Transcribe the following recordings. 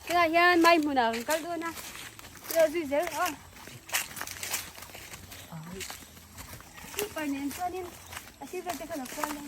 Tunah hian mai hmunah kan kal dawn a, ilo zui zel rawh aw. Super nen chuanin a sir vel te kha lo kual a.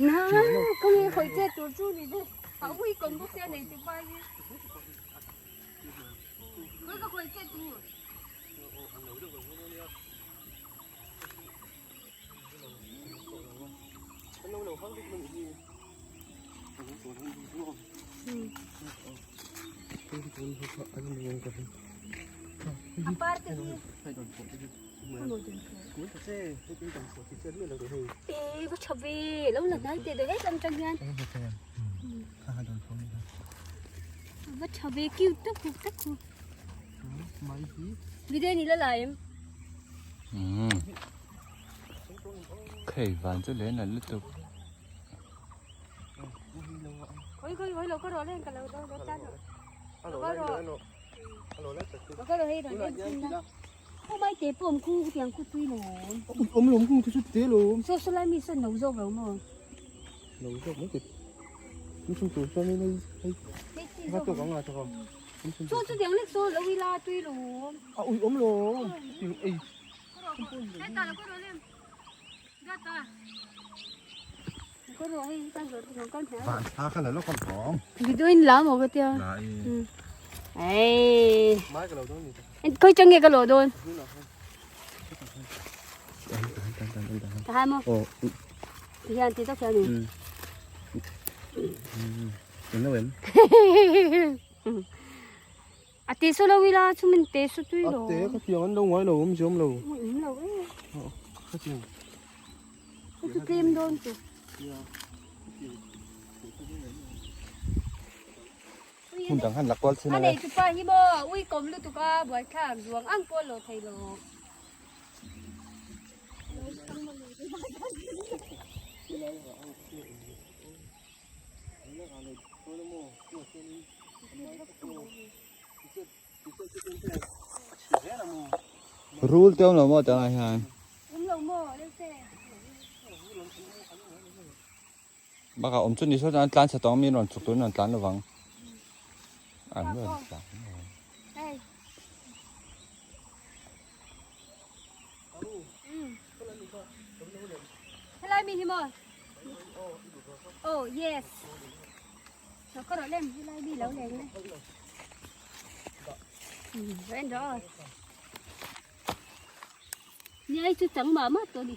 Na khaw nge khawi che tur chu ni chu a ui kawm bawk sia nei ti pai hi khawi ka khawi che tur. A par te hi e va tha ve lo la hnai teh daih lam tang hian va tha ve cute tak hu tak hu video ni la la em Khei van chu len la lutuk. Khoi khoi khoi lo ka ro len ka lo lo tan lo. Ka ro. Ka ro hei ron en chin na. Khu mai te pawm khu tiang khu tui lo. Om lom khu chu te lo. So so lai mi son lo zawk lo mo. Lo zawk mai te. Mi sun tu chuan hei hei. Ka to ka nga to ka. Chu chu tiang lek so lo ila tui lo. A ui om lo. Ting ei. Video in la maw ka tia. Ei. Khoi chang nge ka lo dawn. Ta hai maw. Ti hian ti tak hian ni. A te saw lo ila chu min te saw tui lo. A te ka tiang an lo ngai lo awm ziam lo. Awm lo e. Ka tiang. Ka chu tlem dawn chu. Hmun dang han la kual chin a nei chu pa hi maw ui kawm lutuk a buai thlak zuang ang pawh lo thei lo. Rul te awm lo maw tah hian? Awm lo maw Lente? Bakah awm chu ni saw chuan an tlan chhe tawh ang mi rawn chhuk turin an tlan lovang. An rawn tlan lo. Hey. Helai mi hi maw? Oh yes. Nó có rõ lên helai mi lâu lên này. Lên rồi. Nhai chú chẳng mà mất tôi đi.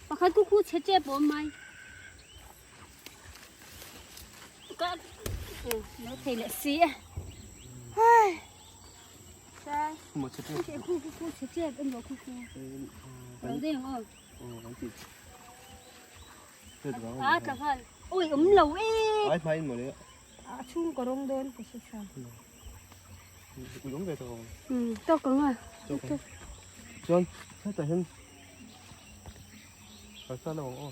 Pakhat ku khu che che bom mai. Ka nó thei leh si a. Hai. Sa. Mo che che. Khu khu khu che che em lo khu khu. Lo dei ang aw. A tla nghal. Oi awm lo e. Ai hmai in mawle. A chhung ka rawng dawn ka hre tha. Ui awm ve tawh. Tawk ang a. Tawk. Chuan hetah hian Kalsa lo ang aw.